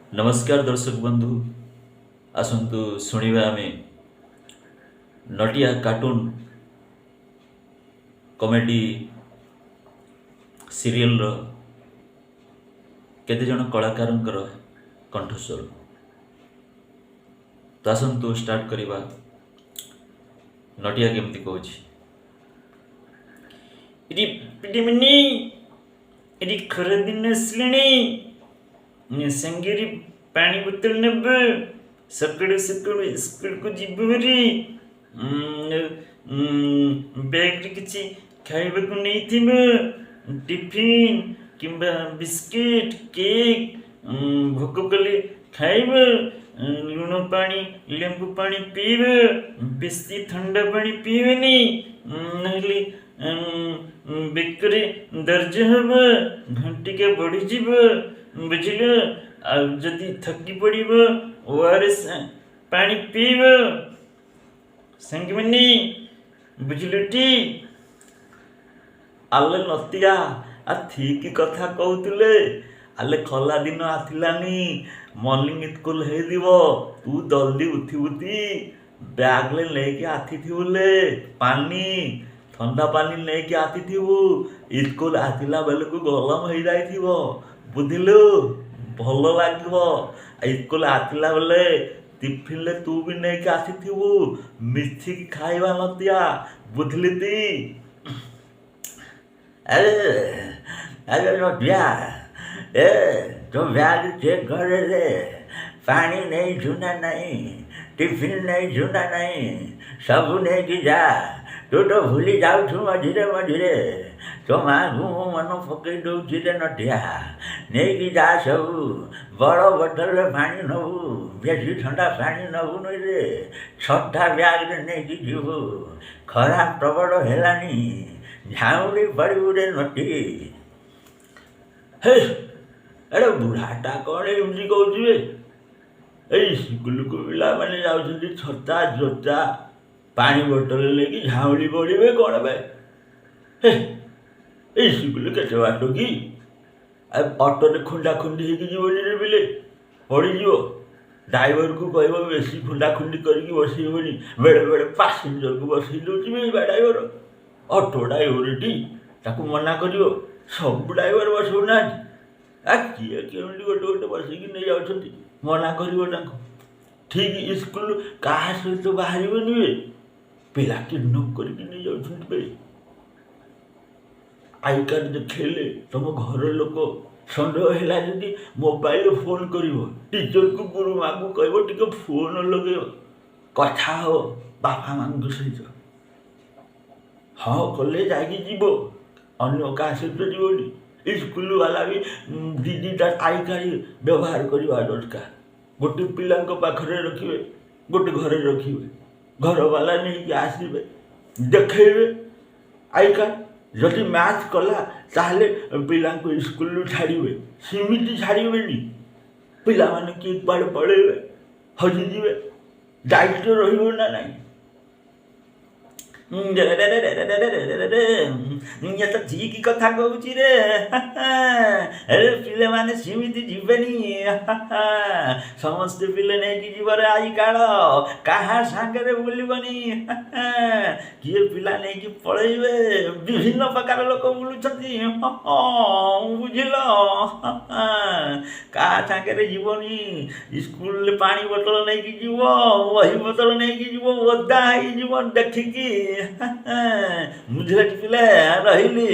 ନମସ୍କାର ଦର୍ଶକ ବନ୍ଧୁ, ଆସନ୍ତୁ ଶୁଣିବା ଆମେ ନଟିଆ କାର୍ଟୁନ୍ କମେଡି ସିରିଏଲର କେତେଜଣ କଳାକାରଙ୍କର କଣ୍ଠସ୍ୱର। ତ ଆସନ୍ତୁ ଷ୍ଟାର୍ଟ କରିବା। ନଟିଆ କେମିତି କହୁଛି? ପିଟିମିନି, ଏଠି ଖରାଦିନ ଆସିଲାଣି, ସାଙ୍ଗରେ ପାଣି ବୋତଲ ନେବେ। ସକାଳୁ ସକାଳୁ ସ୍କୁଲକୁ ଯିବୁ ଭାରି। ବ୍ୟାଗରେ କିଛି ଖାଇବାକୁ ନେଇଥିବ, ଟିଫିନ୍ କିମ୍ବା ବିସ୍କିଟ୍, କେକ୍। ଭୋକ କଲେ ଖାଇବ। ଲୁଣ ପାଣି, ଲେମ୍ବୁ ପାଣି ପିଇବ, ବେଶୀ ଥଣ୍ଡା ପାଣି ପିଇବେନି, ନହେଲେ ବେକରେ ଦରଜ ହବ, ଘଣ୍ଟିକା ବଢ଼ିଯିବ, ବୁଝିଲ? ଆଉ ଯଦି ଥକି ପଡ଼ିବ, ଓଆରଏସ୍ ପାଣି ପିଇବ। ସାଙ୍ଗମାନେ, ବୁଝିଲଟି? ଆଲେ ନତିଆ, ଆ ଠିକ କଥା କହୁଥିଲେ। ଆଲେ ଖଲା ଦିନ ଆସିଲାନି, ମର୍ଣ୍ଣିଂ ସ୍କୁଲ ହେଇଯିବ। ତୁ ଜଲ୍ଦି ଉଠିବୁତି, ବ୍ୟାଗରେ ନେଇକି ଆସିଥିବୁଲେ ପାନି, ଥଣ୍ଡା ପାନି ନେଇକି ଆସିଥିବୁ। ସ୍କୁଲ ଆସିଲା ବେଳକୁ ଗରମ ହେଇଯାଇଥିବ, ବୁଝିଲୁ? ଭଲ ଲାଗିବ। ସ୍କୁଲ ଆସିଲା ବେଳେ ଟିଫିନରେ ତୁ ବି ନେଇକି ଆସିଥିବୁ, ମିଶିକି ଖାଇବା ନତିଆ, ବୁଝିଲି ତି? ଆରେ ଆରେ ନଟିଆ, ଏ ତୋ ବ୍ୟାଗ ଚେକ୍ କରେ ରେ। ପାଣି ନେଇଛୁ ନା ନାହିଁ? ଟିଫିନ୍ ନେଇଛୁ ନା ନାହିଁ? ସବୁ ନେଇକି ଯା। ତୁ ତ ଭୁଲି ଯାଉଛୁ ମଝିରେ ମଝିରେ। ତୋ ମାଆକୁ ମୁଁ ମନ ପକେଇ ଦଉଛି ରେ ନଟିଆ। ନେଇକି ଯା ସବୁ। ବଡ଼ ବୋତଲରେ ପାଣି ନେବୁ, ବେଶୀ ଥଣ୍ଡା ପାଣି ନେବୁନି ରେ। ଛତା ବ୍ୟାଗରେ ନେଇକି ଯିବୁ। ଖରା ପ୍ରବଳ ହେଲାଣି, ଝାଉଁଳି ପଡ଼ିବୁ ରେ ନଟି। ହେ, ଏରେ ବୁଢ଼ାଟା କ'ଣ ଏମିତି କହୁଛି ବେ? ଏଇ ସ୍କୁଲକୁ ପିଲାମାନେ ଯାଉଛନ୍ତି ଛତା, ଜୋତା, ପାଣି ବୋଟଲ ନେଇକି, ଝାଉଁଳି ପଡ଼ିବେ କ'ଣ ବେ? ହେ, ଏଇ ସ୍କୁଲ କେତେ ବାଟ କି? ଆଉ ଅଟୋରେ ଖୁଣ୍ଡା ଖୁଣ୍ଡି ହେଇକି ଯିବନି ରେ ପିଲେ, ପଡ଼ିଯିବ। ଡ୍ରାଇଭରକୁ କହିବ ବେଶୀ ଖୁଣ୍ଡା ଖୁଣ୍ଡି କରିକି ବସେଇବନି। ବେଳେ ବେଳେ ପାସେଞ୍ଜରକୁ ବସେଇ ଦେଉଛି ବେ ଡ୍ରାଇଭର। ଅଟୋ ଡ୍ରାଇଭରଟି, ତାକୁ ମନା କରିବ। ସବୁ ଡ୍ରାଇଭର ବସଉନାହାନ୍ତି, ଆ କିଏ କେମିତି ଗୋଟେ ଗୋଟେ ବସେଇକି ନେଇଯାଉଛନ୍ତି। ମନା କରିବ ତାଙ୍କୁ ଠିକ୍। ସ୍କୁଲ କାହା ସହିତ ବାହାରିବନି ବେ, ପିଲା କିଡ଼ନାପ୍ କରିକି ନେଇଯାଉଛନ୍ତି ବେ। I card ଦେଖେଇଲେ ତମ ଘର ଲୋକ ସନ୍ଦେହ ହେଲା ଯଦି ମୋବାଇଲ ଫୋନ୍ କରିବ ଟିଚରକୁ, ଗୁରୁମାକୁ କହିବ ଟିକେ ଫୋନ୍ ଲଗେଇବ, କଥା ହବ ବାପା ମାଆଙ୍କ ସହିତ। ହଁ କଲେ ଯାଇକି ଯିବ, ଅନ୍ୟ କାହା ସହିତ ଯିବନି। ସ୍କୁଲ ବାଲା ବି ଦି ଦିଟା I card ବ୍ୟବହାର କରିବା ଦରକାର। ଗୋଟେ ପିଲାଙ୍କ ପାଖରେ ରଖିବେ, ଗୋଟେ ଘରେ ରଖିବେ। ଘରବାଲା ନେଇକି ଆସିବେ, ଦେଖେଇବେ I card. ଯଦି ମ୍ୟାଚ୍ କଲା, ତାହେଲେ ପିଲାଙ୍କୁ ସ୍କୁଲରୁ ଛାଡ଼ିବେ। ସେମିତି ଛାଡ଼ିବେନି, ପିଲାମାନେ କିଏ କୁଆଡ଼େ ପଳେଇବେ, ହଜିଯିବେ। ଦାୟିତ୍ୱ ରହିବ ନା ନାହିଁ? ଇଏ ତ ଠିକ କଥା କହୁଛି ରେ। ଆରେ ପିଲାମାନେ ସେମିତି ଯିବେନି, ସମସ୍ତେ ପିଲା ନେଇକି ଯିବରେ I card. କାହା ସାଙ୍ଗରେ ବୁଲିବନି, କିଏ ପିଲା ନେଇକି ପଳେଇବେ। ବିଭିନ୍ନ ପ୍ରକାର ଲୋକ ବୁଲୁଛନ୍ତି, ବୁଝିଲ? କାହା ସାଙ୍ଗରେ ଯିବନି। ସ୍କୁଲରେ ପାଣି ବୋତଲ ନେଇକି ଯିବ, ବହି ବୋତଲ ନେଇକି ଯିବ, ଓଦା ହେଇଯିବ ଦେଖିକି। ବୁଝିଲେ ପିଲେ? ରହିଲି।